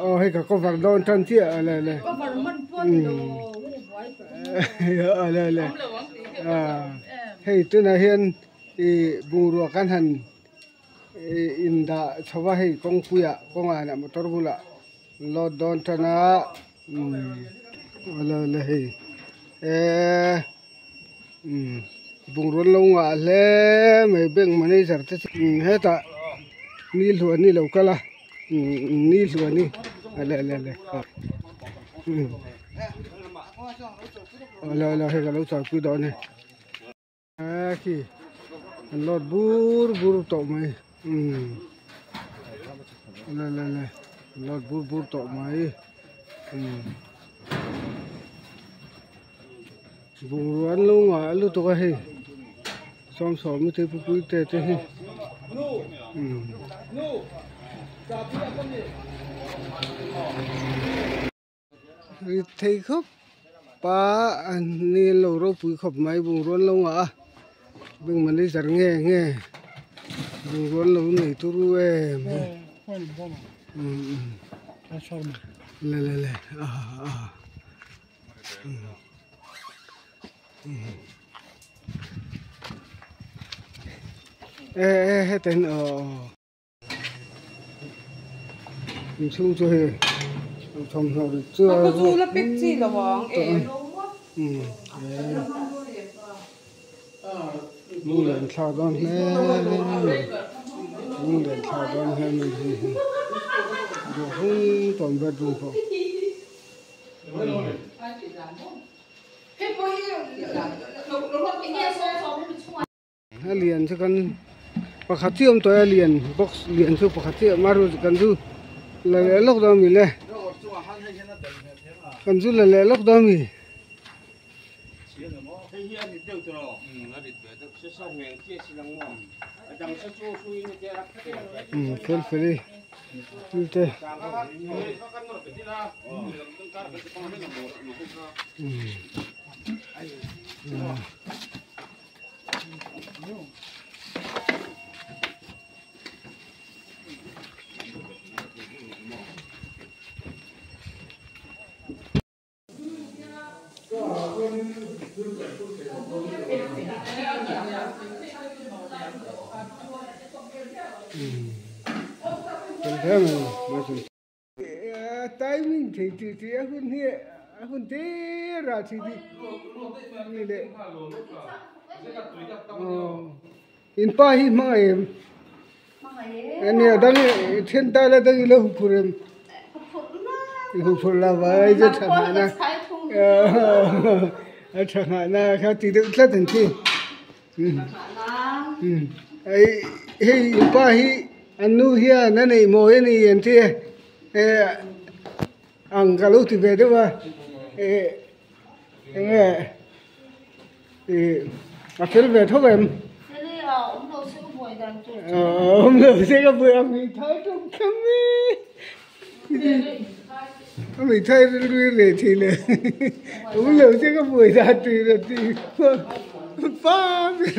Aw hei ka cover dawn tan chiah a le le a le le hei tunah hian ih bungrua kan han ih indah chho a hei kawngpuiah kawnganah motor bulah load dawn tan a a le le hei eee. Umm bungraw lo ngah hle mai bank manager te chu umm hetah ni hluah ni lo kal a umm ni hluah ni le le le umm le le hei ka lo chawipui dawn e a khi an load bur bur tawh mai umm le le le an load bur bur tawh mai umm. Bungrua an lo ngah lutuk a hei sawmsawm te pupui te te hi umm ri thei khawp pa an ni an lo ropui khawp mai bungrua an lo ngah a bank manager nge nge bungrua an lo nei turu em umm le le le a a. E e heten aw inchhung chu hei thawmhnaw ri chu a lunglen thlak dawn hle mai lunglen thlak dawn hle mai hei hi ruah hung tawn bedroom pawh. A lian chu kan pakhat chiah awm tawh e a lian box lian chu pakhat chiah awm a ru kan zu la leh lawk dawn mi le kan zu la leh lawk dawn mi. Umm fel fel i thil te umm. Timing thei tih tih a hun hi a hun tir ah thei tih ni leh in pa hi hmang em ania dang then ta la dang ilo huphur em huphur la vai chu tha nghah na a tha nghah na kha ti deuh tlat ang chi hei hei in pa hi an nu hian a neih mawi a ni an ti e ang ka lo ti ve deuh a eh enge Ih a fel ve tho em? Fel e a, awm lo se ka buai dan tur chu. Awm lo se ka buai ang mi thai tum kha mi. A mi thai rilru i reh thei le. Awm lo se ka buai dan tur a ti. Pa ber.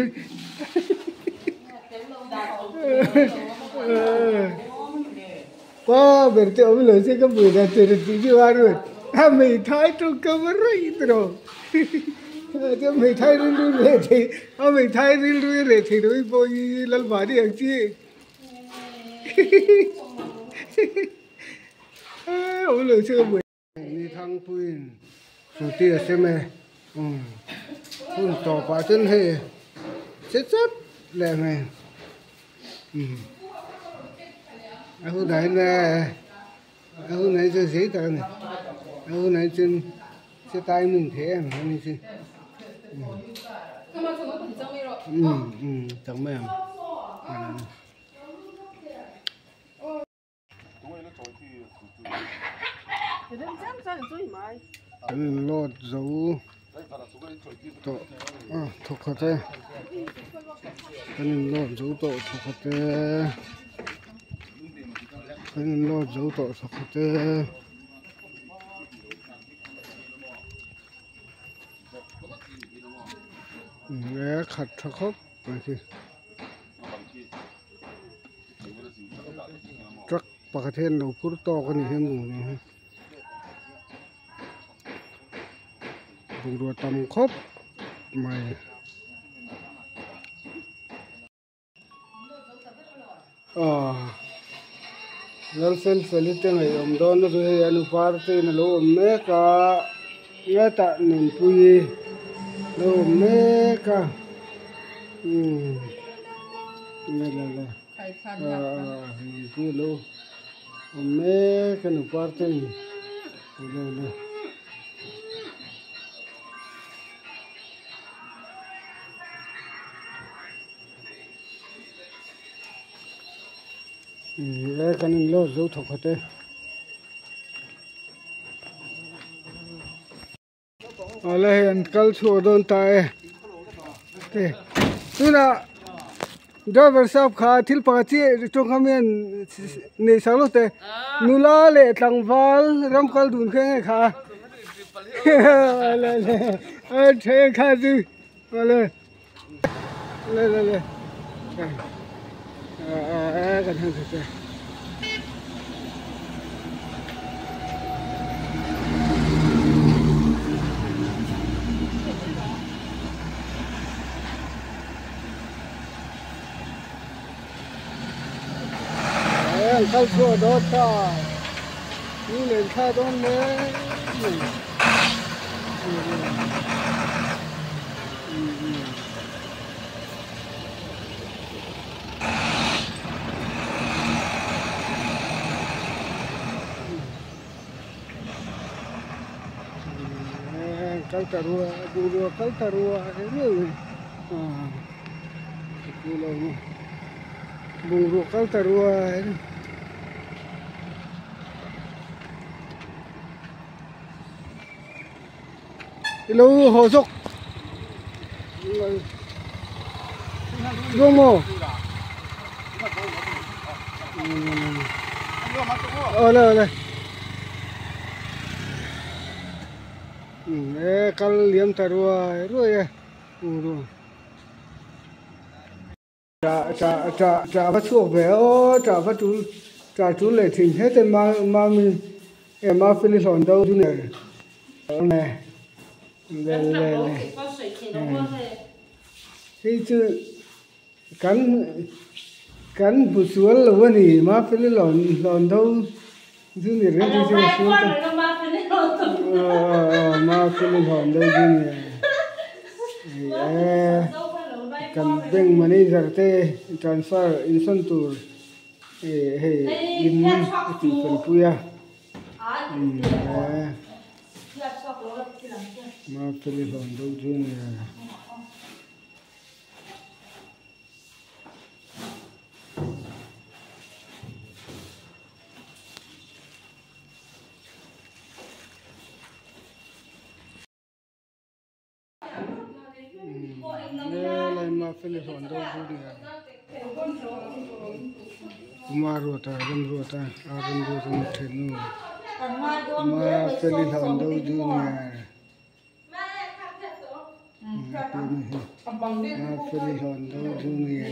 Pa ber te awm lo se ka buai dan tur a ti chu a ruat. A hmeithai tuk ka va raih tawh. Chuan hmeithai rilru reh thei a hmeithai rilru i reh thei lo hi pawh hi Lalvani ang chi. Awm lo se ka buai. Ni Thangpuiin Shruti a sem e. Hun tawpah chuan hei che chat leh mai. A hunah hian a hunah hi chuan zei tak a ni. A hunah hi chuan che timing thei em a ni chu. Chang mai ang. Kan in load zo tawh a thawkhat e kan in load zo tawh thawkhat e kan in load zo tawh thawkhat e. Khat tha khawp mai khi. Truck pakhat hian lo phur tawk a ni hian bungrua hi bungrua tam khawp mai. Aw Lalfelfeli te ngaihawm dawn na chu hei a nu par te in alo awm mek a hetah nunpui alo awm mek a umm le le le aw nunpui alo awm mek a nu par te in le le. E kan in load zo thawk khat e. Awle hei an kal chhuak dawn ta e. Te tunah driver sahab kha thil pakhat chi tawngkam hian nei sak lo te nula leh tlangval ram kal dun kha nge kha le le a the kha chu awle. Le le le a kan han te an kal chhuah dawn ta ni len thla dawn hle mai. Kal ta rua bungrua kal ta rua bungrua kal ta rua. Ilo haw zawk zawng maw awle awle e kal liam ta ruai ruai e Tah tah tah va chhuak ve aw tah va tul tah tul leh thin hle te mami e mafeli hlawn do junior le le le hei chu kan kan hmu sual lo a ni mafeli hlawn hlawn do junior hi chu sual ta mafeli hlawn do junior e. Kan bank manager te transfer insawn tur hei in a tih fel pui a Mafeli hlawn deuh chu a ni a. Kumar ruata ram ruata a ram ruata an then nu Mafeli Hlawndo Junior Mafeli Hlawndo Junior.